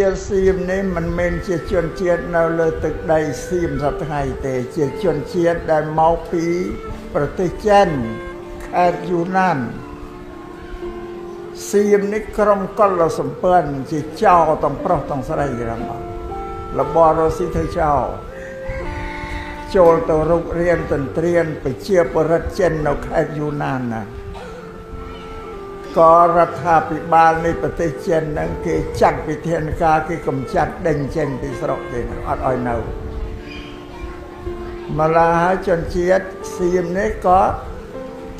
សៀមនេះមិនមែនជាជនជាតិនៅលើទឹកដីសៀមសប្តាហ៍ថ្ងៃទេ ជាជនជាតិដែលមកពីប្រទេសចិន ខេត្តយូណាន។ សៀមនេះក្រុមកុលសម្ព័ន្ធជាចោលទាំងប្រុសទាំងស្រីរបស់លបរស៊ីធ្វើចោល ចូលទៅរុករៀនទន្ទ្រានប្រជាពលរដ្ឋចិននៅខេត្តយូណានណា ក៏រដ្ឋាភិបាលនៃប្រទេសចិនហ្នឹងគេចាត់វិធានការ គេកំចាត់ដេញចេញពីស្រុកគេ អត់ឲ្យនៅម្ល៉េះហើយ។ ជនជាតិសៀមនេះក៏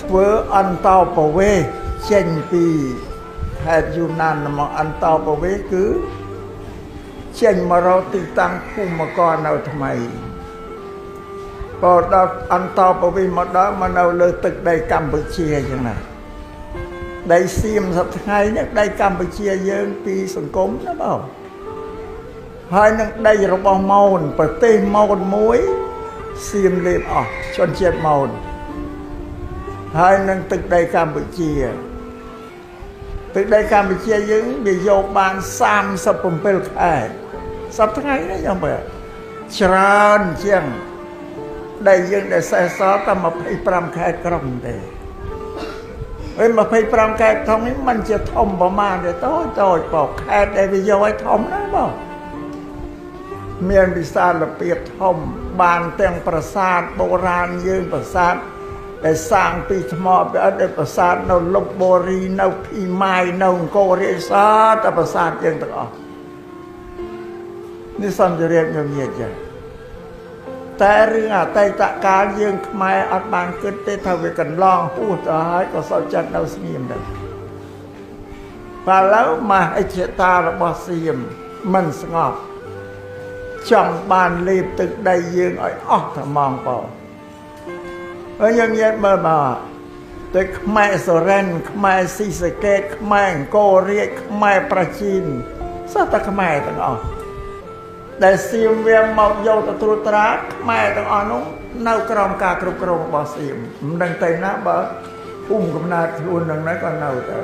ធ្វើអន្តោប្រវេសន៍ចេញពីខេត្តយូណានមក អន្តោប្រវេសន៍គឺចេញមករកទីតាំងភូមិកនៅថ្មី ក៏ដល់អន្តោប្រវេសន៍មកដល់មកនៅលើទឹកដីកម្ពុជាអញ្ចឹងណា។ ដីសៀមសប្តាហ៍នេះដីកម្ពុជាយើងពីសង្គមណាបង ហើយនឹងដីរបស់ម៉ូន ប្រទេសម៉ូនមួយ សៀមលេបអស់ជនជាតិម៉ូន ហើយនឹងទឹកដីកម្ពុជា ទឹកដីកម្ពុជាយើងវាយកបាន37ខេត្តសប្តាហ៍ថ្ងៃនេះ យ៉ាងបើច្រើនជាងដីយើងដែលសេសសល់តែ25ខេត្តក្រុងទេ។ ហើយ25ខេត្តធំនេះមិនជាធំប្រមាណទេ តូចតូច បើខេត្តដែលវាយកឲ្យធំណាបង មានវិសាលភាពធំ បានទាំងប្រាសាទបុរាណយើង ប្រាសាទដែលសាងពីថ្មពីអត់ ដែលប្រាសាទនៅលុបបុរី នៅភីម៉ាយ នៅអង្គររាជ សតតែប្រាសាទយើងទាំងអស់នេះ។ សំជរៀបញញាតចឹង តែរឿងអតីតកាលយើងខ្មែរអត់បានគិតទេថាវាកន្លងហួសទៅហើយ ក៏សុខចិត្តនៅស្ងៀមដែរ។ បើឡូវមហិច្ឆតារបស់សៀមមិនស្ងប់ ចង់បានលេបទឹកដីយើងឲ្យអស់តែហ្មងបង។ ហើយយើងនិយាយមើលមកទៅ ខ្មែរសូរិន ខ្មែរស៊ីសកេត ខ្មែរអង្គររាជ ខ្មែរប្រាជីន សុទ្ធតែខ្មែរទាំងអស់ ដែលសៀមវាមកយកទៅត្រួតត្រា ខ្មែរទាំងអស់នោះនៅក្រោមការគ្រប់គ្រងរបស់សៀម មិនដឹងទៅណា បើភូមិកំណើតខ្លួននឹងក៏នៅទៅ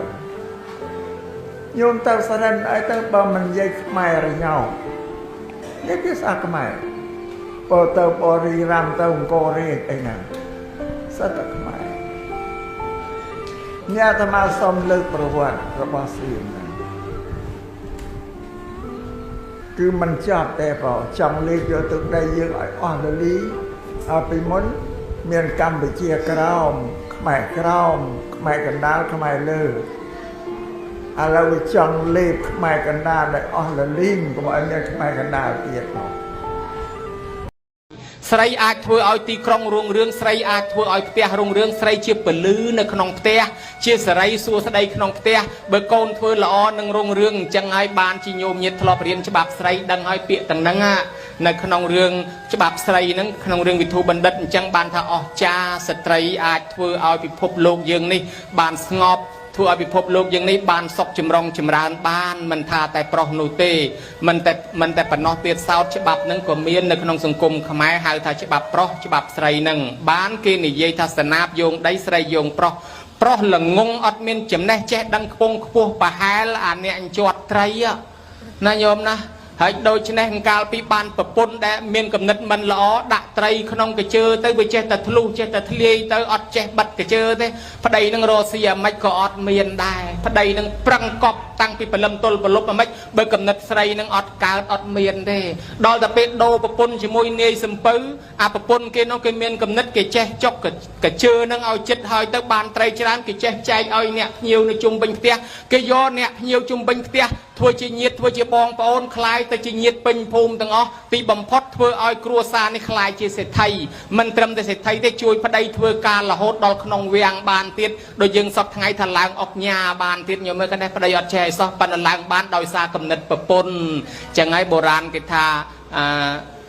ញោមទៅសរិនអីទៅ បើមិននិយាយខ្មែររញោនេះភាសាខ្មែរ បើទៅបរិរាម ទៅអង្គររាជអីណា សិតតែខ្មែរ។ អ្នកអាត្មាសូមលើកប្រវត្តិរបស់សៀមហ្នឹងគឺមិនចប់ទេ បើចង់លេបយកទឹកដីយើងឲ្យអស់លលី។ អើពីមុនមានកម្ពុជាក្រោម ខ្មែរក្រោម ខ្មែរកណ្ដាល ខ្មែរលើ ឥឡូវវាចង់លេបខ្មែរកណ្ដាលឲ្យអស់លលីង កុំឲ្យមានខ្មែរកណ្ដាលទៀតមក។ ស្រីអាចធ្វើឲ្យទីក្រុងរុងរឿង ស្រីអាចធ្វើឲ្យផ្ទះរុងរឿង ស្រីជាពលឺនៅក្នុងផ្ទះ ជាសរីសួស្តីក្នុងផ្ទះ បើកូនធ្វើល្អនឹងរុងរឿង។ អញ្ចឹងហើយបានជាញោមញាតធ្លាប់រៀនច្បាប់ស្រី ដឹងហើយពាក្យទាំងហ្នឹងនៅក្នុងរឿងច្បាប់ស្រីហ្នឹង ក្នុងរឿងវិធូបណ្ឌិត។ អញ្ចឹងបានថាអស្ចារ្យ ស្ត្រីអាចធ្វើឲ្យពិភពលោកយើងនេះបានស្ងប់ ធ្វើឲ្យពិភពលោកយើងនេះបានសុខចម្រុងចម្រើនបាន មិនថាតែប្រុសនោះទេ។ មិនតែប៉ុណ្ណោះទៀតសោត ច្បាប់នឹងក៏មាននៅក្នុងសង្គមខ្មែរ ហៅថាច្បាប់ប្រុសច្បាប់ស្រីនឹង បានគេនិយាយថាសនាបយោងដី ស្រីយោងប្រុស ប្រុសល្ងងអត់មានចំណេះចេះដឹងខ្ពងខ្ពស់ ប្រហែលអាអ្នកជាប់ត្រីណាញោមណា។ ហើយដូច្នេះកាលពីបានប្រពន្ធដែលមានកំណត់មិនល្អ ដាក់ត្រីក្នុងកជើទៅ វាចេះតែធ្លុះ ចេះតែធ្លាយទៅ អត់ចេះបិទកជើទេ ប្តីនឹងរកស៊ីអាម៉េចក៏អត់មានដែរ ប្តីនឹងប្រឹងកប់តាំងពីព្រលឹមទល់ប្រលប់អាម៉េច បើកំណត់ស្រីនឹងអត់កើត អត់មានទេ។ ដល់តែពេលដូរប្រពន្ធជាមួយនាយសំពៅ អាប្រពន្ធគេនោះគេមានកំណត់ គេចេះចុកកជើនឹងឲ្យចិត្ត ហើយទៅបានត្រីច្រើន គេចេះចែកឲ្យអ្នកភ្ញៀវនៅជុំវិញផ្ទះ គេយកអ្នកភ្ញៀវជុំវិញផ្ទះធ្វើជាញាតិ ធ្វើជាបងប្អូន คล้ายទៅជាញាតិពេញភូមិទាំងអស់ ទីបំផុតធ្វើឲ្យគ្រួសារនេះคล้ายជាសេដ្ឋី មិនត្រឹមតែសេដ្ឋីទេ ជួយប្តីធ្វើការរហូតដល់ក្នុងវាំងបានទៀត ដូចយើងសពថ្ងៃថាឡើងអុកញ៉ាបានទៀត។ ញោមមើលកណ្ដេះ ប្តីអត់ចេះអីសោះ ប៉ុន្តែឡើងបានដោយសារគំនិតប្រពន្ធ។ ចឹងហើយបុរាណគេថាអា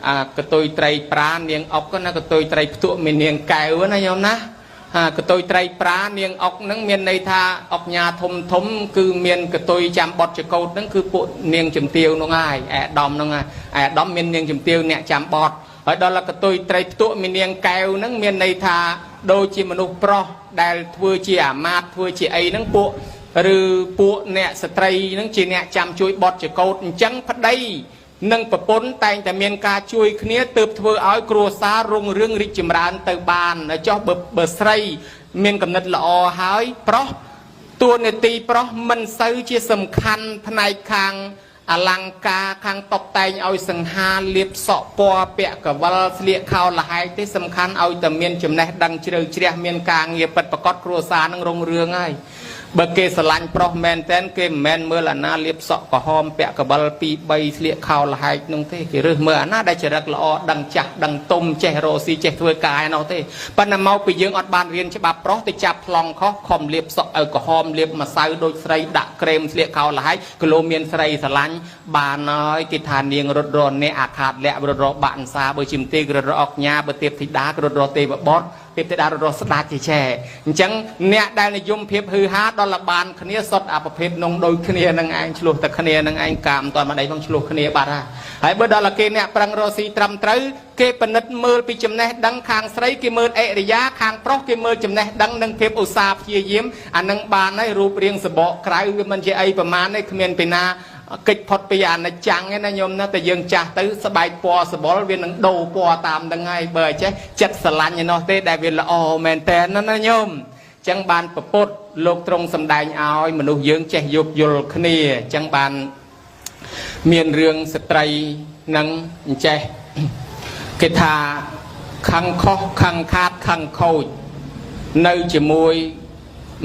អាកតុយត្រីប្រានាងអុកណា កតុយត្រីផ្ទក់មាននាងកែវណាញោមណា។ ហាកតុយត្រីប្រានាងអុកហ្នឹងមានន័យថាអុកញ៉ាធំធំ គឺមានកតុយចាំបត់ចកោតហ្នឹង គឺពួកនាងជំទាវនោះហើយ អែដាមហ្នឹងហើយ អែដាមមាននាងជំទាវអ្នកចាំបត់ហើយ។ ដល់កតុយត្រីផ្ទក់មាននាងកែវហ្នឹង មានន័យថាដូចជាមនុស្សប្រុសដែលធ្វើជាអាមាត្យធ្វើជាអីហ្នឹង ពួក ឬពួកអ្នកស្ត្រីនឹងជាអ្នកចាំជួយបត់ចកោតអញ្ចឹងប្តីនិងប្រពន្ធតែងតែមានការជួយគ្នាទើបធ្វើឲ្យគ្រួសាររុងរឿងរីកចម្រើនទៅបានចុះបើស្រីមានកំណត់ល្អហើយប្រុសតួនាទីប្រុសមិនសូវជាសំខាន់ផ្នែកខាងអលង្ការខាងតុបតែងឲ្យសង្ហាលៀបសក់ពណ៌ពាក់កវលស្លៀកខោលហែកទេសំខាន់ឲ្យតែមានចំណេះដឹងជ្រៅជ្រះមានការងារពិតប្រាកដគ្រួសារនឹងរុងរឿងហើយបើគេស្រឡាញ់ប្រុសមែនតែនគេមិនមែនមើលអាណាលៀបសក់ក្រហមពាក់កវល2 3ស្លៀកខោលហែកនោះទេគេរើសមើលអាណាដែលចរិតល្អដឹងចាស់ដឹងទុំចេះរកស៊ីចេះធ្វើការឯនោះទេប៉ុន្តែមកពីយើងអត់បានរៀនច្បាប់ប្រុសទៅចាប់ប្លង់ខុសខំលៀបសក់ឲ្យក្រហមលៀបម្សៅដូចស្រីដាក់ក្រែមស្លៀកខោលហែកគីឡូមានស្រីស្រឡាញ់បានហើយគេថានាងរត់រអ្នកអាខាតលៈរត់របាក់អន្សាបើជាមទេរត់រអុកញ៉ាបើទេពធីតារត់រទេវបុត្រទេពធីតារត់រស្ដាច់ចេះអញ្ចឹងអ្នកដែលនិយមភាពហឺហាដល់លបានគ្នាសុទ្ធអប្រភេទនងដូចគ្នានឹងឯងឆ្លោះតែគ្នានឹងឯងកាមតមិនអីផងឆ្លោះគ្នាបាត់ហើយបើដល់គេអ្នកប្រឹងរកស៊ីត្រឹមត្រូវគេពិនិត្យមើលពីចំណេះដឹងខាងស្រីគេមើលអរិយាខាងប្រុសគេមើលចំណេះដឹងនិងភាពឧស្សាហ៍ព្យាយាមអានឹងបានហើយរូបរាងសបកក្រៅវាមិនជាអីប្រមាណទេគ្មានពីណាកិច្ចផុតពីអនិច្ចំឯណាញោមណាតែយើងចាស់ទៅស្បែកពណ៌សបល់វានឹងដូរពណ៌តាមហ្នឹងហើយបើចេះចិត្តស្រឡាញ់ឯនោះទេដែលវាល្អមែនតើណាញោមចឹងបានពពុទ្ធលោកទ្រង់សម្ដែងឲ្យមនុស្សយើងចេះយោគយល់គ្នាចឹងបានមានរឿងស្ត្រីនឹងអញ្ចេះគេថាខឹងខុសខឹងខាតខឹងខូចនៅជាមួយ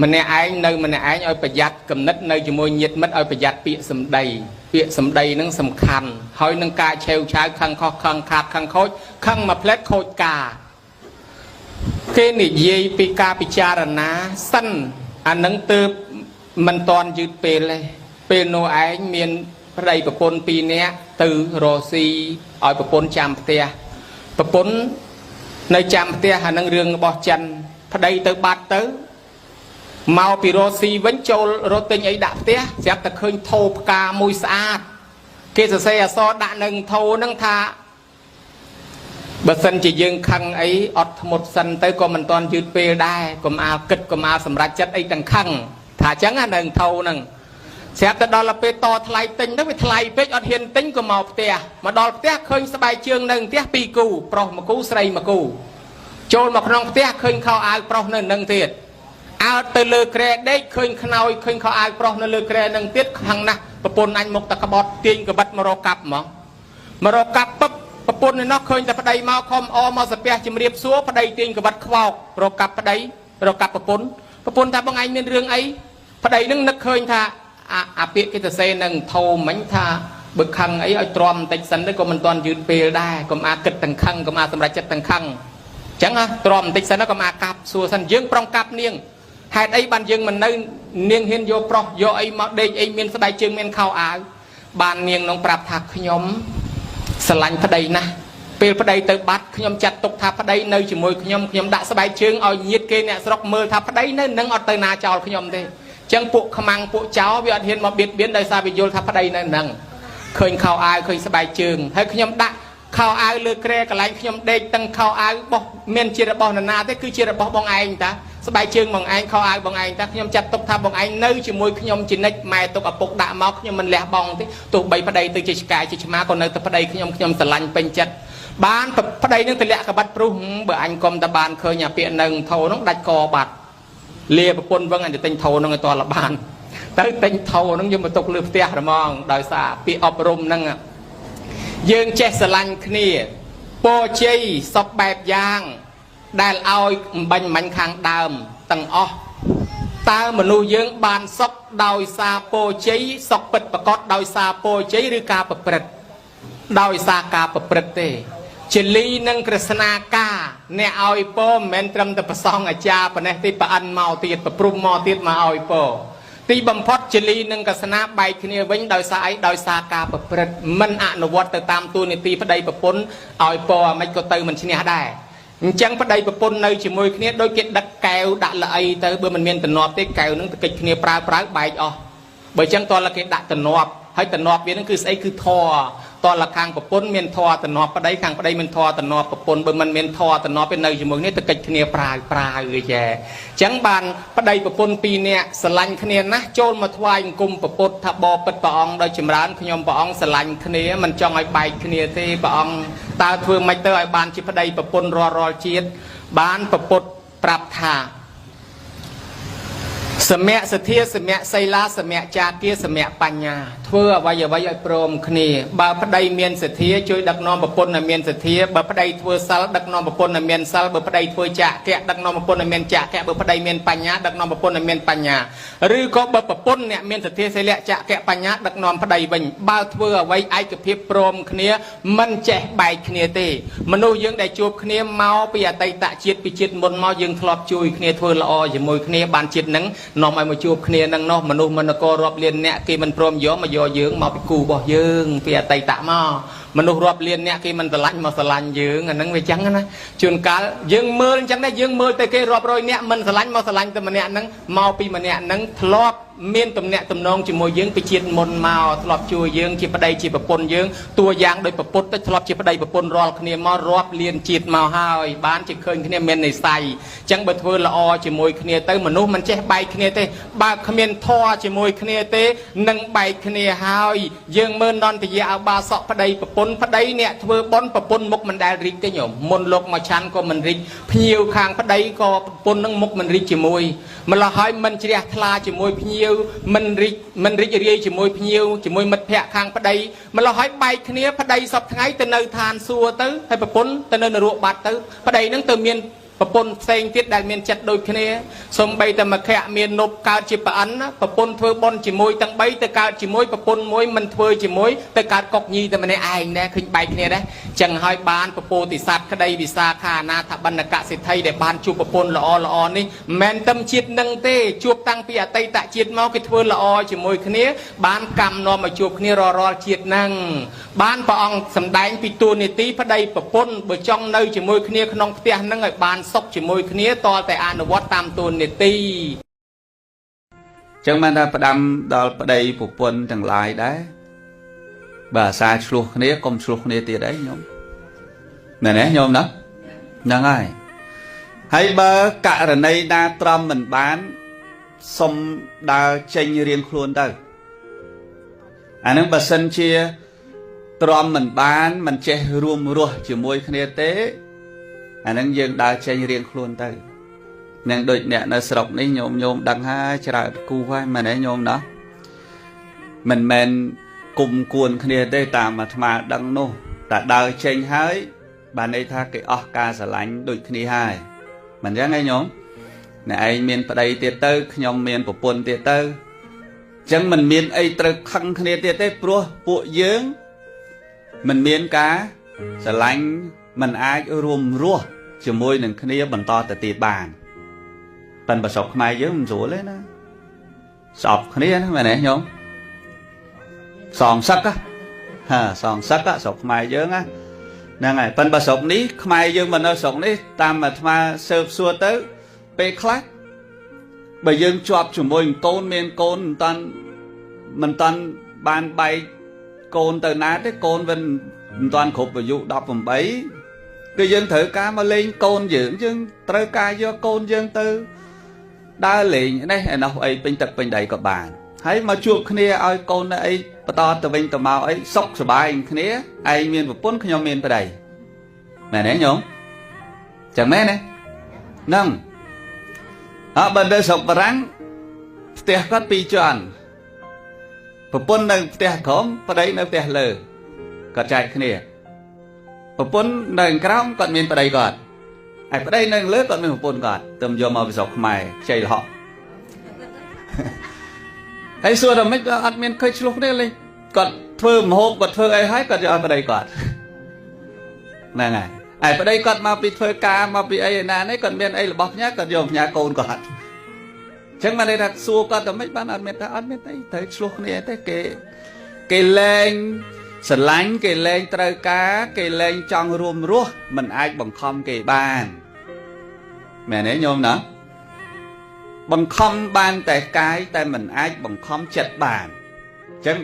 ម្នាក់ឯងនៅម្នាក់ឯងឲ្យប្រយ័ត្នគំនិតនៅជាមួយញាតិមិត្តឲ្យប្រយ័ត្នពាក្យសម្ដីពាក្យសម្ដីនឹងសំខាន់ហើយនឹងការឆេវឆាវខឹងខុសខឹងខាតខឹងខូចខឹងមួយផ្លែតខូចការគេនិយាយពីការពិចារណាសិនអានឹងទើបមិនតន់យឺតពេលទេពេលនោះឯងមានប្តីប្រពន្ធពីរនាក់ទៅរកស៊ីឲ្យប្រពន្ធចាំផ្ទះប្រពន្ធនៅចាំផ្ទះអានឹងរឿងរបស់ចិនប្តីទៅបាត់ទៅមកពីរកស៊ីវិញចូលរកទិញអីដាក់ផ្ទះស្រាប់តែឃើញថោផ្កាមួយស្អាតគេសរសេរអក្សរដាក់នឹងថោហ្នឹងថាបើសិនជាយើងខឹងអីអត់ធ្មត់សិនទៅក៏មិនទាន់យឺតពេលដែរកុំអាលគិតកុំអាលសម្រេចចិត្តអីទាំងខឹងថាអញ្ចឹងណានឹងថោហ្នឹងស្រាប់តែដល់ពេលតថ្លៃទិញទៅវាថ្លៃពេកអត់ហ៊ានទិញក៏មកផ្ទះមកដល់ផ្ទះឃើញស្បែកជើងនៅផ្ទះពីរគូប្រុសមួយគូស្រីមួយគូចូលមកក្នុងផ្ទះឃើញខោអាវប្រុសនៅនឹងទៀតអើទៅលើក្រែដេកឃើញខ្នើយឃើញខោអាវប្រុសនៅលើក្រែនឹងទៀតខាងណាស់ប្រពន្ធអញមកតែក្បត់ទាញក្បិតមករកកាប់ហ្មងមករកកាប់ពឹបប្រពន្ធឯនោះឃើញតែប្តីមកខំអមកសាពះជំរាបសួរប្តីទាញក្បិតខ្វោករកកាប់ប្តីរកកាប់ប្រពន្ធប្រពន្ធថាបងឯងមានរឿងអីប្តីនឹងនឹកឃើញថាអាពាក្យគេទៅសេនឹងធោមិញថាបើខឹងអីឲ្យទ្រាំបន្តិចសិនទៅក៏មិនទាន់យឺតពេលដែរកុំអាគិតទាំងខឹងកុំអាសម្រេចចិត្តទាំងខឹងចឹងទ្រាំបន្តិចសិនកុំអាកាប់សួរសិនយើងប្រុងកាប់នាងហេតុអីបានយើងមិននៅនាងហ៊ានយកប្រុសយកអីមកដេកអីមានស្បែកជើងមានខោអាវបាននាងនងប្រាប់ថាខ្ញុំស្រឡាញ់ប្តីណាស់ពេលប្តីទៅបាត់ខ្ញុំចាត់ទុកថាប្តីនៅជាមួយខ្ញុំខ្ញុំដាក់ស្បែកជើងឲ្យញាតគេអ្នកស្រុកមើលថាប្តីនៅនឹងអត់ទៅណាចោលខ្ញុំទេចឹងពួកខ្មាំងពួកចោលវាអត់ហ៊ានមកបៀតបៀនដោយសារវាយល់ថាប្តីនៅនឹងឃើញខោអាវឃើញស្បែកជើងហើយខ្ញុំដាក់ខោអាវលើគ្រែកន្លែងខ្ញុំដេកទាំងខោអាវបោះមានជារបស់នរណាទេគឺជារបស់បងឯងតាស្បែកជើងបងឯងខោអាវបងឯងតាខ្ញុំចាត់ទុកថាបងឯងនៅជាមួយខ្ញុំជានិច្ចម៉ែទុកឪពុកដាក់មកខ្ញុំមិនលះបង់ទេទោះបីប្តីទៅជាឆ្កែជាឆ្មាក៏នៅតែប្តីខ្ញុំខ្ញុំស្រឡាញ់ពេញចិត្តបានប្តីនឹងទម្លាក់ក្បាត់ព្រុសបើអញកុំតែបានឃើញអាពាក្យនៅថោនោះដាច់កបាត់លាប្រពន្ធវឹងអញទៅទិញថោនោះឲ្យតលបានទៅទិញថោនោះយកមកទុកលើផ្ទះហ្មងដោយសារពាក្យអប់រំហ្នឹងយើងចេះស្រឡាញ់គ្នាពរជ័យសពបែបយ៉ាងដែលឲ្យអំបញ្ញមិញខាងដើមទាំងអស់តើមនុស្សយើងបានសុខដោយសារពរជ័យសុខពិតប្រាកដដោយសារពរជ័យឬការប្រព្រឹត្តដោយសារការប្រព្រឹត្តទេជាលីនិងក្រស្នាការអ្នកឲ្យពរមិនមែនត្រឹមតែប្រសងអាចារ្យប៉ុណ្ណេះទេប្រអិនមកទៀតប្រព្រំមកទៀតមកឲ្យពរទីបំផុតជាលីនិងកស្នាបែកគ្នាវិញដោយសារអីដោយសារការប្រព្រឹត្តមិនអនុវត្តទៅតាមទូនីតិប្តីប្រពន្ធឲ្យពរអាម៉េចក៏ទៅមិនឈ្នះដែរអញ្ចឹងប្តីប្រពន្ធនៅជាមួយគ្នាដូចគេដឹកកែវដាក់ល្អីទៅបើមិនមានតំណប់ទេកែវនឹងទៅកិច្ចគ្នាប្រើប្រើបែកអស់បើអញ្ចឹងតើគេដាក់តំណប់ហើយតំណប់វានឹងគឺស្អីគឺធរ តលខាងប្រពន្ធមានធរតំណប់ប្តីខាងប្តីមានធរតំណប់ប្រពន្ធបើមិនមានធរតំណប់ទេនៅជាមួយនេះទៅកិច្ចគ្នាប្រាវប្រាវអីចេះអញ្ចឹងបានប្តីប្រពន្ធពីរនាក់ស្រឡាញ់គ្នាណាស់ចូលមកថ្វាយអង្គមពពុទ្ធថាបបិទ្ធព្រះអង្គដោយចម្រើនខ្ញុំព្រះអង្គស្រឡាញ់គ្នាមិនចង់ឲ្យបែកគ្នាទេព្រះអង្គតើធ្វើម៉េចទៅឲ្យបានជាប្តីប្រពន្ធរាល់រាល់ជាតិបានពពុទ្ធប្រាប់ថាសមៈសទ្ធាសមៈសីលាសមៈចាគាសមៈបញ្ញាធ្វើអ្វីអ្វីឲ្យព្រមគ្នាបើប្តីមានសទ្ធាជួយដឹកនាំប្រពន្ធឲ្យមានសទ្ធាបើប្តីធ្វើសិលដឹកនាំប្រពន្ធឲ្យមានសិលបើប្តីធ្វើចាគៈដឹកនាំប្រពន្ធឲ្យមានចាគៈបើប្តីមានបញ្ញាដឹកនាំប្រពន្ធឲ្យមានបញ្ញាឬក៏បើប្រពន្ធអ្នកមានសទ្ធាសីលៈចាគៈបញ្ញាដឹកនាំប្តីវិញបើធ្វើអ្វីឯកភាពព្រមគ្នាមិនចេះបែកគ្នាទេមនុស្សយើងដែលជួបគ្នាមកពីអតីតជាតិពីជាតិមុនមកយើងធ្លាប់ជួយគ្នាធ្វើល្អជាមួយគ្នាបានជាតិហ្នឹងនាំឲ្យមកជួបគ្នានឹងនោះមនុស្សមនករាប់លានអ្នកគេមិនព្រមយកមកយកយើងមកពីគូរបស់យើងពីអតីតមកមនុស្សរាប់លានអ្នកគេមិនស្រឡាញ់មកស្រឡាញ់យើងអាហ្នឹងវាចឹងណាជួនកាលយើងមើលអញ្ចឹងដែរយើងមើលទៅគេរាប់រយអ្នកមិនស្រឡាញ់មកស្រឡាញ់តែម្នាក់ហ្នឹងមកពីម្នាក់ហ្នឹងធ្លាប់មានទំនាក់ទំនងជាមួយយើងពីជាតិមុនមកធ្លាប់ជួយយើងជាប្តីជាប្រពន្ធយើងតួយ៉ាងដោយប្រពុតទៅធ្លាប់ជាប្តីប្រពន្ធរាល់គ្នាមករាប់លានជាតិមកហើយបានជាឃើញគ្នាមាននិស័យអញ្ចឹងបើធ្វើល្អជាមួយគ្នាទៅមនុស្សមិនចេះបែកគ្នាទេបើគ្មានធម៌ជាមួយគ្នាទេនឹងបែកគ្នាហើយយើងមើលនន្តយៈអបាសកប្តីប្រពន្ធប្តីអ្នកធ្វើបុណ្យប្រពន្ធមុខមិនដែលរីកទេញោមមុនលោកមកឆាន់ក៏មិនរីកភ្ញៀវខាងប្តីក៏ប្រពន្ធនឹងមុខមិនរីកជាមួយម្ល៉េះហើយមិនជ្រះថ្លាជាមួយភ្ញៀវមិនរីកមិនរីករាយជាមួយភ្ញៀវជាមួយមិត្តភ័ក្តិខាងប្តីម្ល៉េះហើយបែកគ្នាប្តីសពថ្ងៃទៅនៅឋានសួគ៌ទៅហើយប្រពន្ធទៅនៅនរកបាត់ទៅប្តីនឹងទៅមានប្រពន្ធផ្សេងទៀតដែលមានចិត្តដូចគ្នាសំបីតែមគ្គមាននប់កើតជាប្រអិនប្រពន្ធធ្វើបុណ្យជាមួយទាំង3ទៅកើតជាមួយប្រពន្ធមួយមិនធ្វើជាមួយទៅកើតកុកញីតែម្នាក់ឯងដែរឃើញបែកគ្នាដែរចឹងហើយបានពពោធិសត្វក្តីវិសាខាអនាថបណ្ឌកសិទ្ធិដែលបានជួបប្រពន្ធល្អល្អនេះមិនមែនតែជាតិនឹងទេជួបតាំងពីអតីតជាតិមកគេធ្វើល្អជាមួយគ្នាបានកម្មនាំមកជួបគ្នារាល់រាល់ជាតិហ្នឹងបានព្រះអង្គសម្ដែងពីតួនាទីប្តីប្រពន្ធបើចង់នៅជាមួយគ្នាក្នុងផ្ទះហ្នឹងឲ្យបានសុខជាមួយគ្នាតលតែអនុវត្តតាមតួនាទី ចឹងបានថាផ្ដាំដល់ប្តីប្រពន្ធទាំងឡាយដែរបើអាសាឆ្លោះគ្នាកុំឆ្លោះគ្នាទៀតអីញោមមែនទេញោមណាហ្នឹងហើយហើយបើករណីណាទ្រាំមិនបានសុំដើរចេញរៀងខ្លួនទៅអានឹងបើសិនជាទ្រាំមិនបានមិនចេះរួមរស់ជាមួយគ្នាទេអានឹងយើងដើរចេញរៀងខ្លួនទៅនឹងដូចអ្នកនៅស្រុកនេះញោមញោមដឹងហើយច្រើនគូហើយមែនទេញោមណាមិនមែនគុំគួនគ្នាទេតាមអាត្មាដឹងនោះតែដើរចេញហើយបានន័យថាគេអស់ការស្រឡាញ់ដូចគ្នាហើយមិនចឹងឯងញោមអ្នកឯងមានប្តីទៀតទៅខ្ញុំមានប្រពន្ធទៀតទៅចឹងមិនមានអីត្រូវខឹងគ្នាទៀតទេព្រោះពួកយើងមិនមានការស្រឡាញ់មិនអាចរួមរស់ជាមួយនឹងគ្នាបន្តទៅទៀតបានប៉ិនប្រសពខ្មែរយើងមិនស្រួលទេណាស្អប់គ្នាណាមែនទេញោមសងសឹកហាសងសឹកស្រុកខ្មែរយើងណាហ្នឹងហើយប៉ិនប្រសពនេះខ្មែរយើងមកនៅស្រុកនេះតាមអាត្មាស៊ើបសួរទៅពេលខ្លះបើយើងជាប់ជាមួយកូនមានកូនមិនតាន់បានបែកកូនទៅណាទេកូនមិនតាន់គ្រប់អាយុ18គឺយើងត្រូវការមកលេងកូនយើងយើងត្រូវការយកកូនយើងទៅដើរលេងនេះឯនោះអីពេញទឹកពេញដីក៏បានហើយមកជួបគ្នាឲ្យកូនអីបន្តទៅវិញទៅមកអីសុខសប្បាយគ្នាឯងមានប្រពន្ធខ្ញុំមានប្តីមែនទេញោមចឹងមែនទេហ្នឹងអើបើនៅស្រុកបារាំងផ្ទះគាត់ពីរជាន់ប្រពន្ធនៅផ្ទះក្រោមប្តីនៅផ្ទះលើគាត់ចែកគ្នាប្រពន្ធនៅក្រោមគាត់មានប្តីគាត់ហើយប្តីនៅលើគាត់មានប្រពន្ធគាត់ទៅយកមកពីស្រុកខ្មែរខ្ចីលហកហើយសួរថាម៉េចអត់មានឃើញឆ្លោះគ្នាលេងគាត់ធ្វើម្ហូបគាត់ធ្វើអីហើយគាត់យកឲ្យប្តីគាត់ហ្នឹងហើយហើយប្តីគាត់មកពីធ្វើការមកពីអីឯណានេះគាត់មានអីរបស់ផ្ញើគាត់យកផ្ញើកូនគាត់អញ្ចឹងបានន័យថាសួរគាត់ថាម៉េចបានអត់មានថាអត់មានអីត្រូវឆ្លោះគ្នាទេគេលែងស្រឡាញ់គេលែងត្រូវការគេលែងចង់រួមរស់មិនអាចបង្ខំគេបានមែនទេញោមណាបង្ខំបានតែកាយតែមិនអាចបង្ខំចិត្តបានអញ្ចឹង